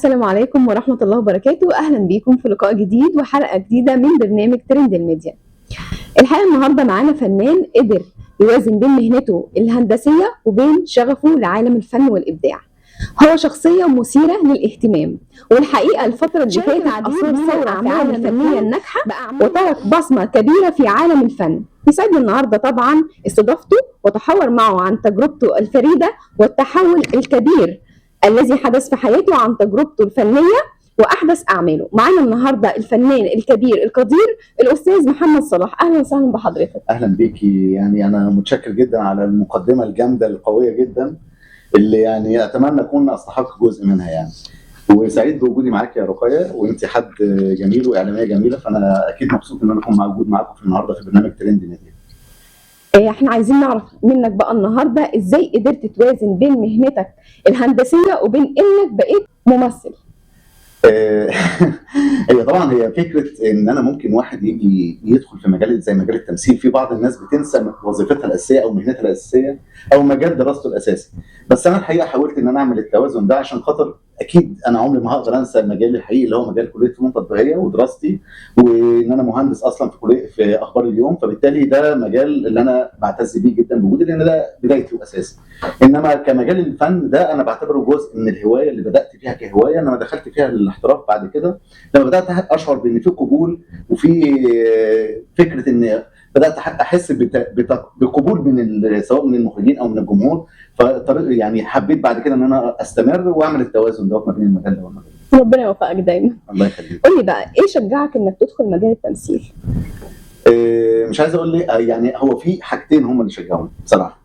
السلام عليكم ورحمة الله وبركاته. أهلا بيكم في لقاء جديد وحلقة جديدة من برنامج ترند الميديا. الحقيقة النهاردة معانا فنان قدر يوازن بين مهنته الهندسية وبين شغفه لعالم الفن والإبداع. هو شخصية مثيرة للاهتمام، والحقيقة الفترة اللي شارك فاتت العديد أثار من ثورة في الأعمال عالم الفنية الفنية الناجحة بأعمال وترك بصمة كبيرة في عالم الفن. يسعدني النهاردة طبعا استضافته وتحاور معه عن تجربته الفريدة والتحول الكبير الذي حدث في حياته، عن تجربته الفنية وأحدث أعماله. معانا النهاردة الفنان الكبير القدير الأستاذ محمد صلاح. أهلا وسهلا بحضرتك. اهلا بيكي. يعني انا متشكر جدا على المقدمة الجامدة القوية جدا اللي يعني اتمنى اكون استحق جزء منها يعني، وسعيد بوجودي معاك يا رقيه، وانت حد جميل واعلاميه جميله، فانا اكيد مبسوط ان انا اكون موجود معاكم في النهارده في برنامج ترند ميديا. احنا عايزين نعرف منك بقى النهارده ازاي قدرت توازن بين مهنتك الهندسية وبين انك بقيت ممثل؟ هي طبعا هي فكرة ان انا ممكن واحد يجي يدخل في مجال زي مجال التمثيل، في بعض الناس بتنسى وظيفتها الاساسية او مهنتها الاساسية او مجال دراسته الاساسي، بس انا الحقيقة حاولت ان انا اعمل التوازن ده عشان خاطر اكيد انا عمري ما هقدر انسى المجال الحقيقي اللي هو مجال كليه فنون تطبيقية ودراستي، وان انا مهندس اصلا في كليه في اخبار اليوم، فبالتالي ده مجال اللي انا بعتز بيه جدا بوجودي لان ده بدايتي واساسي. انما كمجال الفن ده انا بعتبره جزء من الهواية اللي بدات فيها كهواية، انما دخلت فيها الاحتراف بعد كده لما بدات اشعر بان في قبول وفي فكرة ان بدات احس بقبول من سواء من المخرجين او من الجمهور، فطريق يعني حبيت بعد كده ان انا استمر واعمل التوازن دوت ما بين المجال ده والمجال ده. ربنا يوفقك دايما. الله يخليك. قول لي بقى ايه شجعك انك تدخل مجال التمثيل؟ مش عايز اقول لي، يعني هو في حاجتين هم اللي شجعوني بصراحة.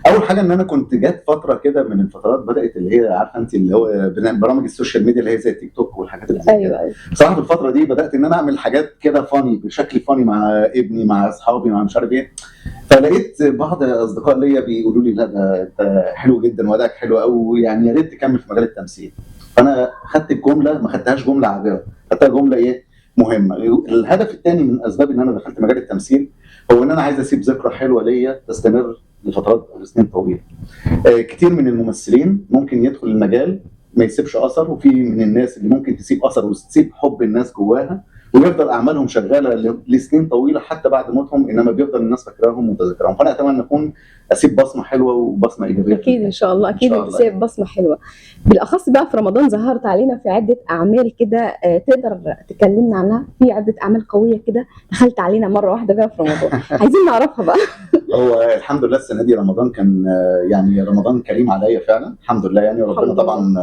اول حاجة ان انا كنت جت فترة كده من الفترات بدات اللي هي عارفه انت اللي هو برامج ال social media اللي هي زي التيك توك والحاجات اللي زي كده. ايوه. بصراحة في الفترة دي بدات ان انا اعمل حاجات كده funny، بشكل funny مع ابني مع اصحابي مع مش عارف ايه، فلقيت بعض اصدقاء ليا بيقولوا لي لا ده انت حلو جدا وادائك حلو قوي، يعني يا ريت تكمل في مجال التمثيل. فانا خدت الجملة، ما خدتهاش جملة عابرة، خدتها جملة ايه مهمة. الهدف الثاني من اسباب ان انا دخلت مجال التمثيل هو ان انا عايز اسيب ذكرى حلوة ليا تستمر لفترات او سنين طويلة. كتير من الممثلين ممكن يدخل المجال ما يسيبش اثر، وفي من الناس اللي ممكن تسيب اثر وتسيب حب الناس جواها ويفضل اعمالهم شغالة لسنين طويلة حتى بعد موتهم، انما بيفضل الناس فاكراهم ومتذكراهم. فانا اتمنى اكون اسيب بصمة حلوة وبصمه ايجابية. اكيد ان شاء الله، اكيد إن شاء الله. تسيب بصمة حلوة. بالاخص بقى في رمضان ظهرت علينا في عده اعمال كده، تقدر تكلمنا عنها؟ في عده اعمال قوية كده دخلت علينا مرة واحدة بقى في رمضان، عايزين نعرفها بقى. هو الحمد لله السنة دي رمضان كان يعني رمضان كريم عليا فعلا الحمد لله، يعني ربنا الحمد لله. طبعا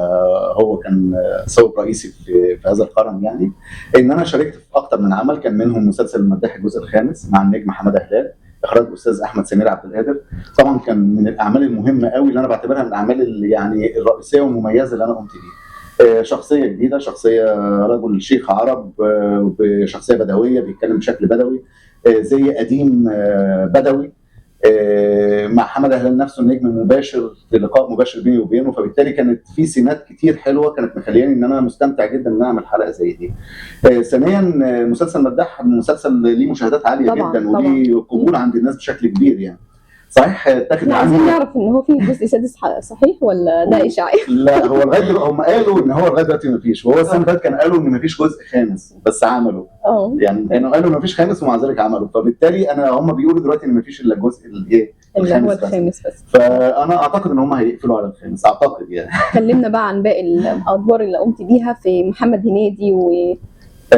هو كان سبب رئيسي في هذا الكرم، يعني ان انا شاركت في اكتر من عمل، كان منهم مسلسل المداح الجزء الخامس مع النجم حمادة هلال، اخراج الاستاذ احمد سمير عبد القادر. طبعا كان من الاعمال المهمة قوي اللي انا بعتبرها من الاعمال اللي يعني الرئيسية والمميزه اللي انا قمت بيها. شخصية جديده، شخصية رجل شيخ عرب، بشخصية بدويه بيتكلم بشكل بدوي، زي قديم، بدوي، مع حمادة هلال نفسه النجم مباشر في لقاء مباشر بيني وبينه، فبالتالي كانت في سمات كتير حلوة كانت مخلياني ان انا مستمتع جدا ان انا اعمل حلقة زي دي. ثانيا مسلسل مداح مسلسل ليه مشاهدات عالية جدا وليه قبول عند الناس بشكل كبير، يعني صحيح اتاخد احنا عايزين عنه نعرف ان هو في جزء سادس صحيح ولا ده اشاعة؟ لا هو لغاية دلوقتي هم قالوا ان هو لغاية دلوقتي ما فيش، وهو السنة اللي فاتت كان قالوا ان ما فيش جزء خامس بس عملوا، يعني كانوا قالوا ان ما فيش خامس ومع ذلك عملوا، فبالتالي انا هم بيقولوا دلوقتي ان ما فيش الا الجزء الايه اللي هو الخامس بس. الخامس بس. فانا اعتقد ان هم هيقفلوا على الخامس اعتقد يعني. كلمنا بقى عن باقي الادوار اللي قمت بيها في محمد هنيدي و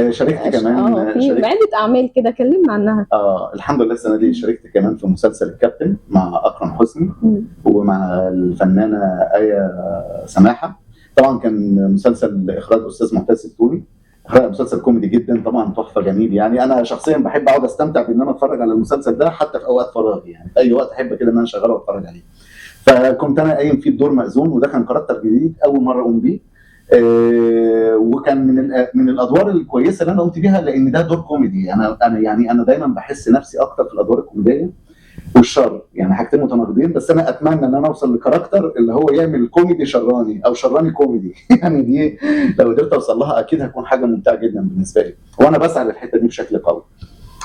شاركت كمان في شاركت عده اعمال كده كلمنا عنها. الحمد لله السنة دي شاركت كمان في مسلسل الكابتن مع اكرم حسني ومع الفنانة آية سماحة. طبعا كان مسلسل اخراج استاذ معتز التوني، اخراج مسلسل كوميدي جدا طبعا تحفة جميل، يعني انا شخصيا بحب اقعد استمتع بان انا اتفرج على المسلسل ده حتى في اوقات فراغي، يعني في اي وقت احب كده ان انا اشغله واتفرج عليه. فكنت انا قايم فيه بدور مأذون، وده كان character جديد اول مرة اقوم بيه، وكان من الادوار الكويسة اللي انا قمت بيها لان ده دور كوميدي. انا يعني انا دايما بحس نفسي اكتر في الادوار الكوميدية والشر، يعني حاجتين متناقضين، بس انا اتمنى ان انا اوصل ل character اللي هو يعمل كوميدي شراني او شراني كوميدي يعني دي لو قدرت اوصل لها اكيد هتكون حاجة ممتعة جدا بالنسبة لي، وانا بسعى للحتة دي بشكل قوي.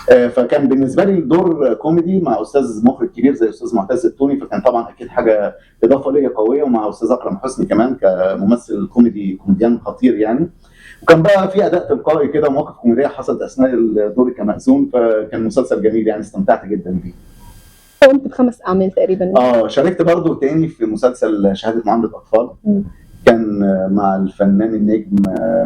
فكان بالنسبة لي الدور كوميدي مع استاذ مخرج كبير زي استاذ معتز التوني، فكان طبعا اكيد حاجة اضافه ليا قوية، ومع استاذ اكرم حسني كمان كممثل كوميدي، كوميديان خطير يعني. وكان بقى في اداء تلقائي كده ومواقف كوميدية حصلت اثناء الدور كمأذون، فكان مسلسل جميل يعني، استمتعت جدا بيه. قمت ب5 اعمال تقريبا. شاركت برضو تاني في مسلسل شهادة معاملة اطفال. كان مع الفنان النجم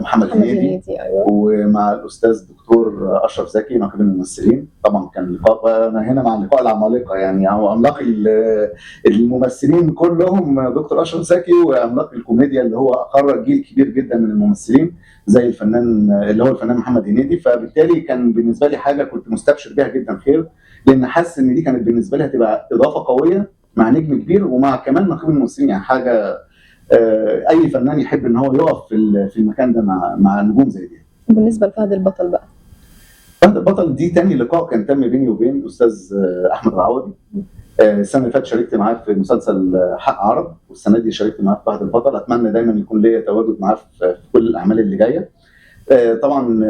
محمد هنيدي، أيوة. ومع الاستاذ الدكتور اشرف زكي نقيب الممثلين. طبعا كان لقاء، انا هنا مع لقاء العمالقة يعني، او عملاق الممثلين كلهم، دكتور اشرف زكي وعملاق الكوميديا اللي هو خرج جيل كبير جدا من الممثلين زي الفنان اللي هو الفنان محمد هنيدي. فبالتالي كان بالنسبة لي حاجة كنت مستبشر بيها جدا خير، لان حاسس ان دي كانت بالنسبة لي هتبقى اضافه قوية مع نجم كبير ومع كمان نقيب الممثلين، يعني حاجة اي فنان يحب ان هو يقف في المكان ده مع نجوم زي دي. بالنسبة لفهد البطل بقى، فهد البطل دي تاني لقاء كان تم بيني وبين استاذ احمد العوضي. السنة اللي فاتت شاركت معاه في مسلسل حق عرب، والسنة دي شاركت معاه في فهد البطل. اتمنى دايما يكون ليا تواجد معاه في كل الاعمال اللي جاية. طبعا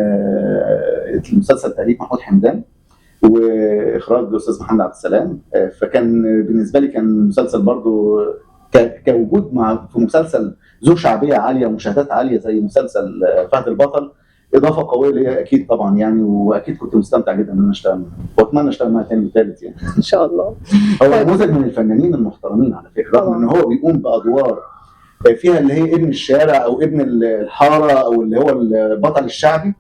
المسلسل تأليف محمود حمدان واخراج الاستاذ محمد عبد السلام. فكان بالنسبة لي كان مسلسل برضو كوجود مع في مسلسل ذو شعبية عالية ومشاهدات عالية زي مسلسل فهد البطل، اضافه قوية ليا اكيد طبعا يعني، واكيد كنت مستمتع جدا ان انا اشتغل معاه، واتمنى اشتغل معاه تاني وثالث يعني ان شاء الله. هو نموذج من الفنانين المحترمين على فكرة، رغم ان هو بيقوم بادوار فيها اللي هي ابن الشارع او ابن الحارة او اللي هو البطل الشعبي،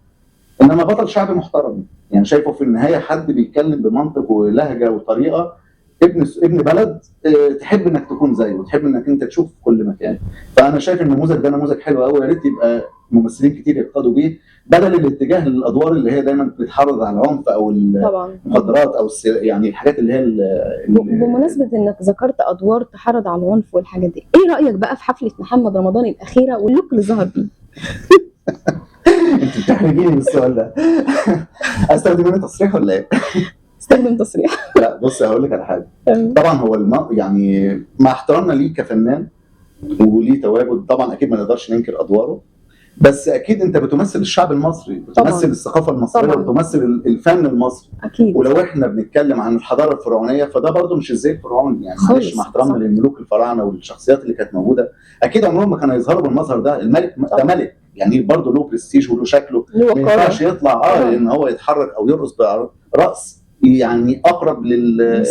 انما بطل شعبي محترم يعني. شايفه في النهاية حد بيتكلم بمنطق ولهجه وطريقه ابن بلد تحب انك تكون زيه وتحب انك انت تشوف في كل مكان. فانا شايف النموذج ده نموذج حلو قوي، يا ريت يبقى ممثلين كتير يقتدوا بيه بدل الاتجاه للادوار اللي هي دايما بتحرض على العنف او المخدرات او يعني الحاجات اللي هي بمناسبة انك ذكرت ادوار تحرض على العنف والحاجات دي، ايه رايك بقى في حفلة محمد رمضان الاخيرة وال look اللي ظهر بيه؟ انت بتحرجيني بالسؤال ده. استخدم انا تصريح ولا ايه؟ استخدم تصريح. لا بص هقول لك على حاجة. طبعا هو يعني مع احترامنا ليه كفنان وليه تواجد طبعا اكيد ما نقدرش ننكر ادواره، بس اكيد انت بتمثل الشعب المصري، بتمثل طبعا الثقافة المصرية، بتمثل الفن المصري اكيد. ولو احنا بنتكلم عن الحضارة الفرعونية فده برضو مش ازاي الفرعون يعني، معلش مع احترامنا للملوك الفراعنة والشخصيات اللي كانت موجودة، اكيد عمرهم ما كانوا يظهروا بالمظهر ده. الملك ده ملك يعني برضه له برستيج وله شكله، ما ينفعش يطلع ان هو يتحرك او يرقص برقص يعني اقرب لل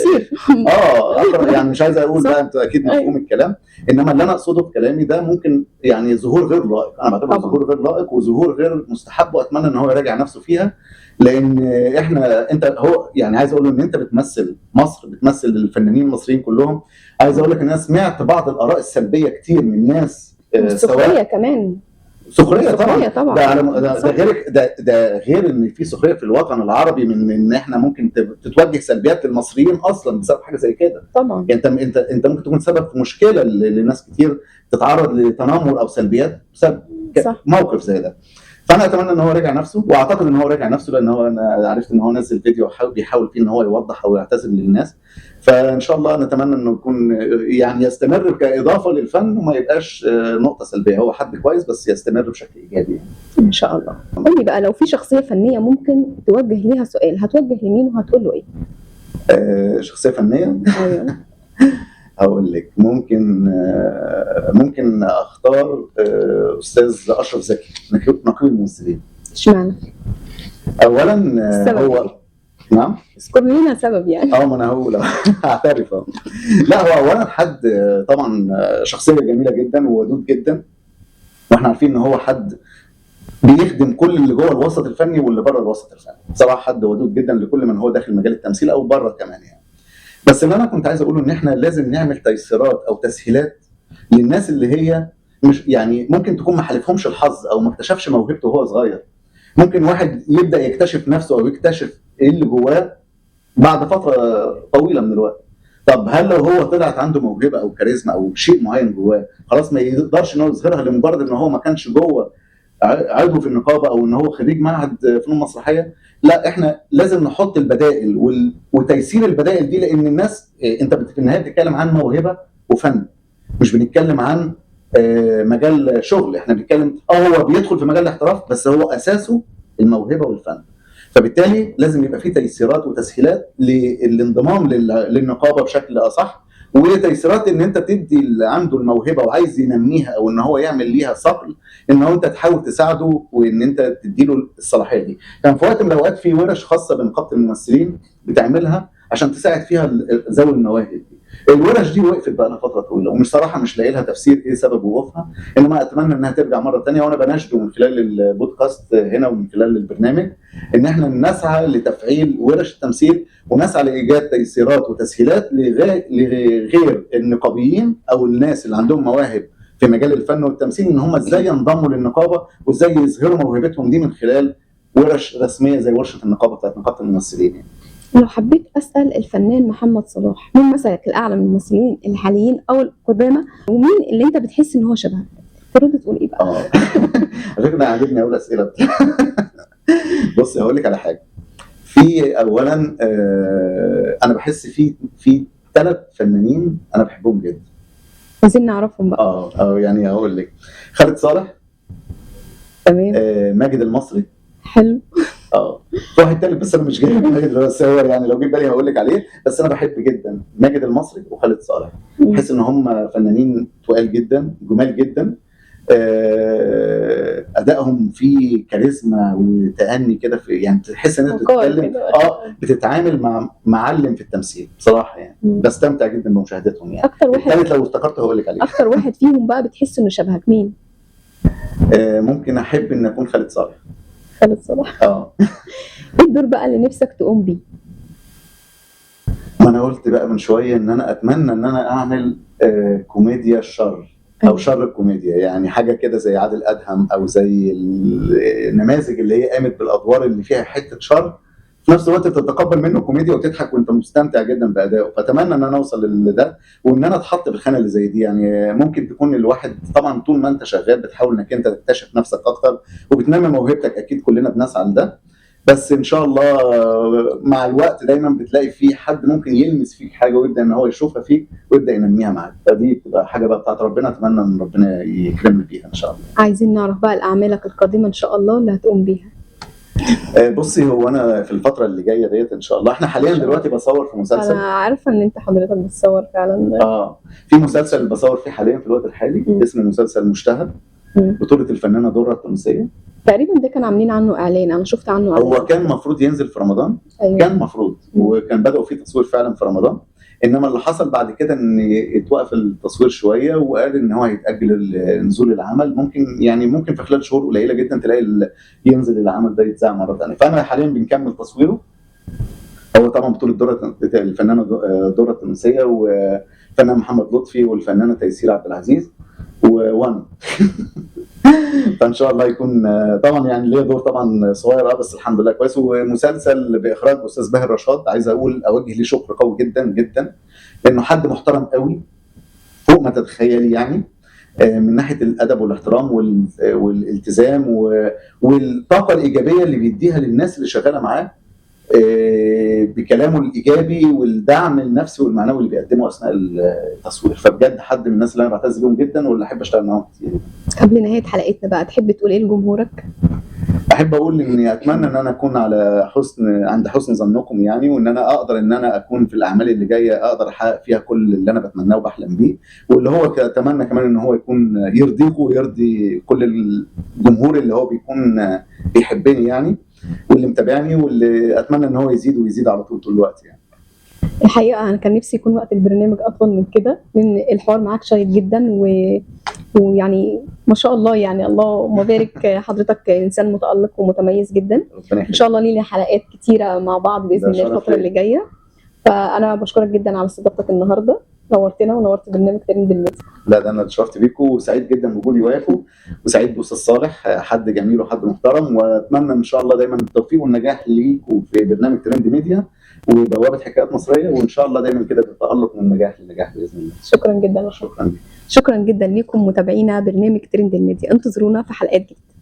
اقرب يعني، مش عايز اقول بقى، انتوا اكيد مفهوم الكلام. انما اللي انا اقصده في كلامي ده ممكن يعني ظهور غير لائق، انا بعتبره ظهور غير لائق وظهور غير مستحب، واتمنى ان هو يراجع نفسه فيها. لان احنا انت هو يعني عايز اقول ان انت بتمثل مصر، بتمثل الفنانين المصريين كلهم. عايز اقول لك ان انا سمعت بعض الاراء السلبية كتير من ناس، سخرية كمان، سخرية طبعا. ده غير ده غير ان في سخرية في الوطن العربي من ان احنا ممكن تتوجه سلبيات للمصريين اصلا بسبب حاجة زي كده. طبعا يعني انت ممكن تكون سبب في مشكلة لناس كتير تتعرض لتنمر او سلبيات بسبب موقف زي ده. فانا اتمنى ان هو راجع نفسه، واعتقد ان هو راجع نفسه، لان هو انا عرفت ان هو نزل فيديو بيحاول فيه ان هو يوضح او يعتذر للناس. فان شاء الله نتمنى انه يكون يعني يستمر كاضافه للفن وما يبقاش نقطة سلبية. هو حد كويس بس يستمر بشكل ايجابي يعني. ان شاء الله. قول لي بقى، لو في شخصية فنية ممكن توجه ليها سؤال، هتوجه لمين وهتقول له ايه؟ شخصية فنية؟ ايوه. هقول لك ممكن اختار استاذ اشرف زكي نقيب الممثلين. اشمعنى؟ اولا هو نعم؟ اذكر لنا سبب يعني. ما انا هقول هعترف. لا هو اولا حد طبعا شخصية جميلة جدا وودود جدا، واحنا عارفين ان هو حد بيخدم كل اللي جوه الوسط الفني واللي بره الوسط الفني. بصراحة حد ودود جدا لكل من هو داخل مجال التمثيل او بره كمان يعني. بس اللي انا كنت عايز اقوله ان احنا لازم نعمل تيسيرات او تسهيلات للناس اللي هي مش يعني ممكن تكون ما حالفهمش الحظ او ما اكتشفش موهبته وهو صغير. ممكن واحد يبدا يكتشف نفسه او يكتشف ايه اللي جواه بعد فترة طويلة من الوقت. طب هل لو هو طلعت عنده موهبة او كاريزما او شيء معين جواه خلاص ما يقدرش ان هو يظهرها لمجرد ان هو ما كانش جوه عضو في النقابة او ان هو خريج معهد فنون مسرحية؟ لا، احنا لازم نحط البدائل وتيسير البدائل دي، لان الناس انت في النهاية بتتكلم عن موهبة وفن، مش بنتكلم عن مجال شغل. احنا بنتكلم هو بيدخل في مجال الاحتراف بس هو اساسه الموهبة والفن. فبالتالي لازم يبقى في تيسيرات وتسهيلات للانضمام للنقابه بشكل اصح، وتيسيرات ان انت تدي اللي عنده الموهبة وعايز ينميها او ان هو يعمل ليها صقل، ان هو انت تحاول تساعده وان انت تديله الصلاحية دي. كان في وقت من الاوقات في ورش خاصة بنقابه الممثلين بتعملها عشان تساعد فيها ذوي المواهب دي. الورش دي وقفت بقى لها فترة طويلة، ومش صراحة مش لاقي لها تفسير ايه سبب وقوفها، انما اتمنى انها ترجع مرة ثانية. وانا بناشده من خلال البودكاست هنا ومن خلال البرنامج ان احنا نسعى لتفعيل ورش التمثيل، ونسعى لايجاد تيسيرات وتسهيلات لغير النقابيين او الناس اللي عندهم مواهب في مجال الفن والتمثيل، ان هم ازاي ينضموا للنقابه وازاي يظهروا موهبتهم دي من خلال ورش رسمية زي ورشه النقابة بتاعت نقابة الممثلين يعني. لو حبيت اسال الفنان محمد صلاح، مين مثلك الاعلى من الممثلين الحاليين او القدامى، ومين اللي انت بتحس ان هو شبهك؟ ترد تقول ايه بقى؟ على فكرة انا عاجبني اقول اسئلة. بص هقول لك على حاجة. في اولا انا بحس في 3 فنانين انا بحبهم جدا. عايزين نعرفهم بقى. يعني هقول لك خالد صالح، تمام، ماجد المصري، حلو، في واحد تالت بس انا مش جاي ماجد، بس هو يعني لو جه بالي هقول لك عليه. بس انا بحب جدا ماجد المصري وخالد صالح، بحس ان هم فنانين تقال جدا، جمال جدا، ادائهم فيه كاريزما وتأني كده، في يعني تحس ان انت بتتكلم بتتعامل مع معلم في التمثيل بصراحة يعني. بستمتع جدا بمشاهدتهم يعني. اكتر واحد الثالث لو افتكرته هقول لك عليه. اكتر واحد فيهم بقى بتحس انه شبهك مين؟ ممكن احب ان اكون خالد صالح. خالد صلاح. ايه الدور بقى اللي نفسك تقوم بيه؟ ما انا قلت بقى من شوية ان انا اتمنى ان انا اعمل كوميديا الشر او شر الكوميديا، يعني حاجة كده زي عادل ادهم او زي النماذج اللي هي قامت بالادوار اللي فيها حتة شر، في نفس الوقت تتقبل منه كوميديا وتضحك وانت مستمتع جدا بادائه. فاتمنى ان انا اوصل لده وان انا اتحط في الخانة اللي زي دي. يعني ممكن تكون الواحد طبعا طول ما انت شغال بتحاول انك انت تكتشف نفسك اكتر وبتنمي موهبتك، اكيد كلنا بنسعى لده، بس ان شاء الله مع الوقت دايما بتلاقي في حد ممكن يلمس فيك حاجة ويبدا ان هو يشوفها فيك ويبدا ينميها معاك، فدي بتبقى حاجة بقى بتاعت ربنا، اتمنى ان ربنا يكرمنا بيها ان شاء الله. عايزين نعرف بقى اعمالك القادمة ان شاء الله اللي هتقوم بيها. بصي، هو انا في الفترة اللي جاية ديت ان شاء الله، احنا حاليا دلوقتي بصور في مسلسل. انا عارفه ان انت حضرتك بتصور فعلا. في مسلسل بصور فيه حاليا في الوقت الحالي اسمه مسلسل مشتهى، بطوله الفنانة دره التونسية. تقريبا ده كان عاملين عنه اعلان، انا شفت عنه اعلان. هو كان المفروض ينزل في رمضان. أيوة. كان المفروض، وكان بدأوا فيه تصوير فعلا في رمضان، انما اللي حصل بعد كده ان اتوقف التصوير شوية، وقال ان هو هيتاجل نزول العمل، ممكن في خلال شهور قليله جدا تلاقي ينزل العمل ده يتذاع مرة ثانية. فانا حاليا بنكمل تصويره. هو طبعا بطوله دره الفنانة دره التونسية والفنان محمد لطفي والفنانه تيسير عبد العزيز وانا. فان شاء الله يكون طبعا يعني ليا دور طبعا صغير بس الحمد لله كويس. ومسلسل باخراج استاذ باهر رشاد، عايز اقول اوجه ليه شكر قوي جدا جدا، لانه حد محترم قوي فوق ما تتخيلي يعني، من ناحية الادب والاحترام والالتزام والطاقة الايجابية اللي بيديها للناس اللي شغالة معاه، بكلامه الايجابي والدعم النفسي والمعنوي اللي بيقدمه اثناء التصوير. فبجد حد من الناس اللي انا بعتز بيهم جدا واللي احب اشتغل معاهم كتير. قبل نهاية حلقتنا بقى، تحب تقول ايه لجمهورك؟ احب اقول اني اتمنى ان انا اكون على عند حسن ظنكم يعني، وان انا اقدر ان انا اكون في الاعمال اللي جاية اقدر احقق فيها كل اللي انا بتمناه وبحلم بيه، واللي هو اتمنى كمان ان هو يكون يرضيكم ويرضي كل الجمهور اللي هو بيكون بيحبني يعني، واللي متابعني، واللي اتمنى ان هو يزيد ويزيد على طول الوقت يعني. الحقيقة انا كان نفسي يكون وقت البرنامج اطول من كده، لان الحوار معاك شيق جدا ويعني ما شاء الله، يعني اللهم بارك، حضرتك انسان متالق ومتميز جدا. ان شاء الله لينا حلقات كتيرة مع بعض باذن الله الفترة اللي جاية. فانا بشكرك جدا على استضافتك النهارده، نورتنا ونورت برنامج ترند الميديا. لا ده انا اتشرفت بيكم وسعيد جدا بوجودي وياكم، وسعيد باستاذ صالح، حد جميل وحد محترم، واتمنى ان شاء الله دايما التوفيق والنجاح ليكم في برنامج ترند ميديا وبوابه حكايات مصرية، وان شاء الله دايما كده بالتالق من نجاح لنجاح باذن الله. شكرا جدا. شكرا شكرا جدا لكم متابعينا برنامج ترند الميديا، انتظرونا في حلقات جديدة.